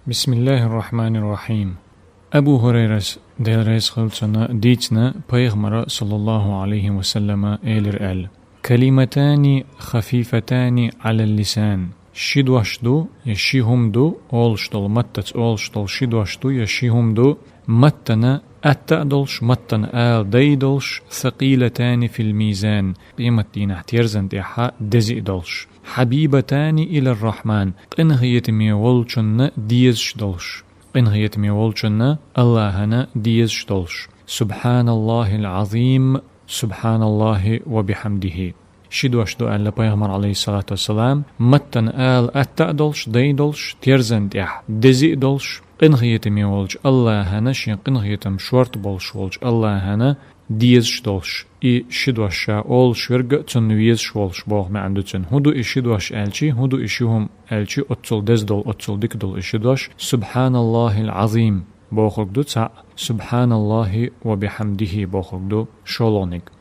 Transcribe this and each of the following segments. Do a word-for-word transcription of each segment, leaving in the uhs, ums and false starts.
بسم الله الرحمن الرحيم. Абу Хурайрас, Дела реза хилва цунна, дийцина, пайхамара, саллаллаху алейхи ва саллама, элира аьлла: كلمتان خفيفتان على اللسان. Ши дош ду, я ши хӀума ду, олуш долу, маттаца олуш долу ши дош ду, я ши хӀума ду, маттана атта а долуш, маттана ала дай а долуш, ثقيلتان في الميزان, къематдийнахь терзан тӀехьа дези а долуш. حبيبتان إلى الرحمن, къинхетаме волчунна дезаш долуш. Къинхетаме волчунна, Аллахьана дезаш долуш. سبحان الله العظيم, سبحان الله وبحمده. Ши дош ду аьлла пайхамара, алейхиссалату вассалам, маттана ала атта а долуш, дай а долуш, терзан тӀехь дези а долуш, къинхетаме волчу Аллахьана, шен къинхетам шорта болуш волчу Аллахьана дезаш долуш. И ши дош ша олуш верг а цунна везаш волуш боху маьӀна ду цуьнан. ХӀун ду и ши дош аьлчи, хӀун ду и ши хӀума аьлчи, оццул деза долу, оццул дика долу и ши дош. سبحان الله العظيم бохург ду цхьаъ, سبحان الله وبحمده бохург ду шолгӀаниг.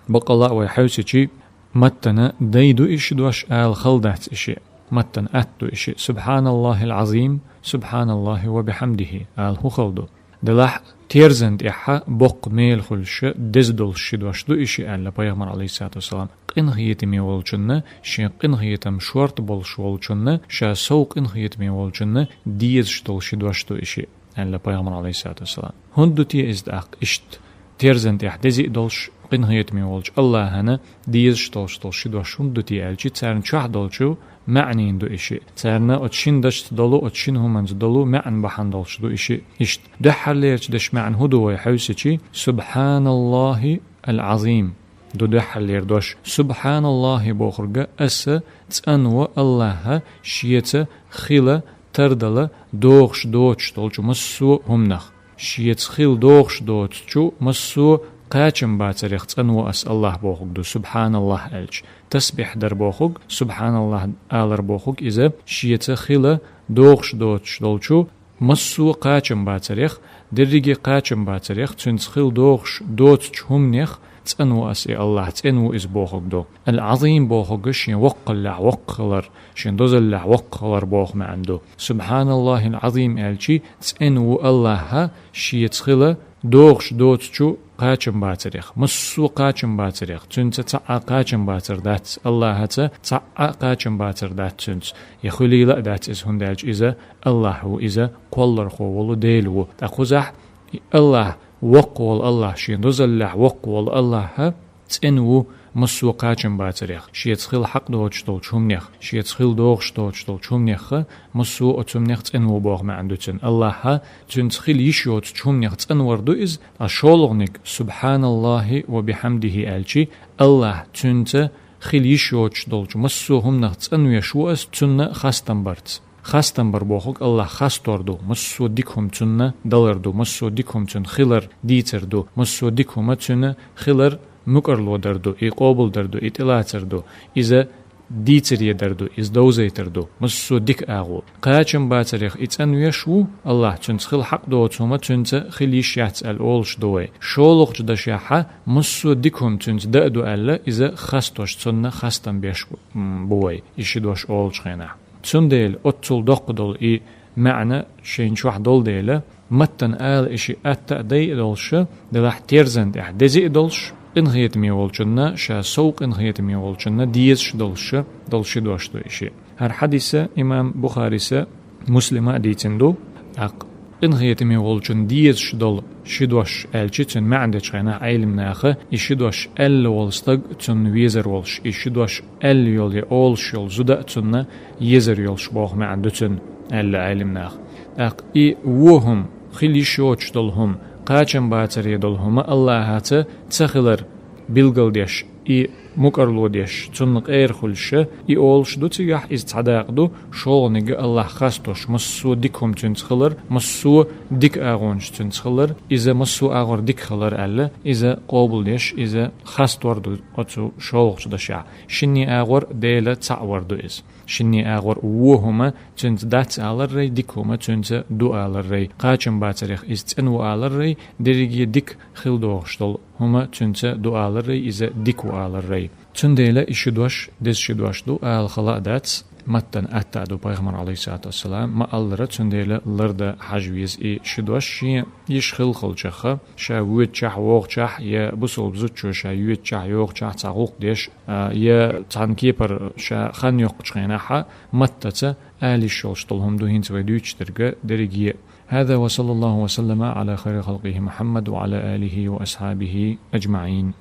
Баккъалла а вай хьаьвсичи, маттана дай ду и ши дош, ала хала дац и шиъ. Маттана атта ду и шиъ. سبحان الله العظيم, سبحان الله وبحمده ала хӀун хала ду? Делахь, терзан тӀехьа боккха мела хуьлуш, деза долуш ши дош ду и шиъ аьлла пайхамара, алейхиссалату вассалам. Къинхетаме волчунна, шен къинхетам шорта болуш волчунна, ша сов къинхетаме волчунна дезаш долу ши дош ду и шиъ аьлла пайхамара, алейхиссалату вассалам. ХӀунда ду те иза тӀаккха иштта? Терзан тӀехь дези а долуш, къинхетаме волчу Аллахьана дезаш долуш долу ши дош хӀунда ду те аьлчи, царна чохь долчу маьӀнийн ду и шиъ. Царна оцу шина дашца долу, оцу шина хӀуманца долу маьӀна бахьана долуш ду и шиъ. Иштта, дуьххьарлерчу дешан маьӀна хӀун ду вай хьаьвсичи? سبحان الله العظيم ду дуьххьарлера дош. سبحان الله бохург аса цӀанво Аллахьа шеца хила тардала догӀуш доцуш долчу массо а хӀуманах. Шеца хила догӀуш доцучу массо а кхачам бацарех цӀанво ас Аллахь бохург ду, سبحان الله аьлча. Тасбихь дар бохург, سبحان الله алар бохург иза, шеца хила догӀуш доцуш долчу массо а кхачам бацарех, дерриге кхачам бацарех, цуьнца хила догӀуш доцучу хӀуманех цӀанво ас и Аллахь, цӀена ву иза бохург ду. العظيم бохург шен воккхаллехь воккха хилар, шен дозаллехь воккха хилар боху маьӀна ду. سبحان الله العظيم аьлчи, цӀена ву Аллахьа шеца хила догӀуш доцучу кхачам бацарех, массо а кхачам бацарех, цуьнца цхьа а кхачам бацар дац, Аллахьаца цхьа а кхачам бацар дац цуьнца. Я хуьлийла а дац иза, хӀунда аьлча иза Аллахь ву, иза кхоллархо волу Дела ву. ТӀаккха кхузахь и Аллахь, воккха волу Аллахь, шен дозаллехь воккха волу Аллахьа цӀена ву массо а кхачам бацарех, шеца хила хьакъ доцуш долчу хӀуманех, шеца хила догӀуш доцуш долчу хӀуманех, массо а оцу хӀуманех цӀена ву боху маьӀна ду цуьнан. Аллахьа цуьнца хила йиш йоцучу хӀуманех цӀанвар ду иза, ткъа шолгӀаниг, سبحان الله وبحمده аьлчи, Аллахь цуьнца хила йиш йоцуш долчу массо а хӀуманах цӀанвеш ву ас цунна хастам барца. Хастам бар бохург Аллахь хастор ду, массо а дика хӀума цунна далар ду, массо а дика хӀума цуьнан хилар дийцар ду, массо а дика хӀума цуьнан хилар мукӀарло дар ду, и къобалдар ду, и тӀелацар ду, иза дийцаре дар ду, иза довзайтар ду, массо а дика агӀо. Кхачам бацарех и цӀанвеш ву Аллахь, цуьнца хила хьакъ доцу хӀума цуьнца хила йиш яц аьлла олуш ду вай. ШолгӀачу дашехьа, массо а дика хӀума цуьнца даа ду аьлла, иза хастош, цунна хастам беш бу, м, бу вай, и ши дош олучу хенахь. Цундела оццул доккха долу и маьӀна шайна чохь долу дела, маттана ала и шиъ атта а, дай а долуш, делахь терзан тӀехь дези а долуш, къинхетаме волчунна, ша сов къинхетаме волчунна дезаш долуш, долу ши дош ду и шиъ. ХӀара хьадиса имам Бухариса, Муслима а дийцина ду. ТӀаккха къинхетаме волчунна дезаш долу ши дош аьлчи, цуьнан маьӀна дечу хенахь Ӏелимнаха, и ши дош аьлла волу стаг цунна везар волуш, и ши дош аьлла йолу я олуш йолу зуда а цунна езар йолуш боху маьӀна ду цуьнан, аьлла Ӏелимнаха. ТӀаккха и вон хӀума, хила йиш йоцуш долу хӀума, кхачам бацаре долу хӀума Аллахьаца ца хилар билгалдеш, и мукӀарло деш, цунна къера хуьлуш, и олуш ду цигахь, иза цхьа дакъа ду, шолгӀаниг Аллахь хастош, массо а дика хӀума цуьнца хилар, массо а дика агӀонаш цуьнца хилар, иза массо а агӀор дика хилар аьлла, иза къобалдеш, иза хастор ду оцу шолгӀачу дашехь. Шинне агӀор Дела цхьаъ вар ду иза. Шинне агӀор вон хӀума цуьнца дац аларрай, дика хӀума цуьнца ду аларрай, кхачам бацарех иза цӀена ву аларрай, дерриге дика хила догӀуш долу хӀума цуьнца ду аларрай, иза дика ву аларрай. Цундела и ши дош деза ши дош ду, ала хала а дац, Маттана атта а ду пайхамар, алейхиссалату вассалам, ма аллара, цундела ларда хьажа веза и ши дош шен, йиш хилхалчаха, ша воьдучахь, вогӀучахь, я бусалба зудчо ша йоьдучахь, йогӀучахь цхьа гӀуллакх деш, а, я цхьан кепара ша хан йоккхучу хенахьа, маттаца ала йиш йолуш долу хӀума ду хӀинца вай дуьйцуш дерг дерриге. هذا وصلى الله وسلم على خير خلقه محمد وعلى آله وأصحابه أجمعين.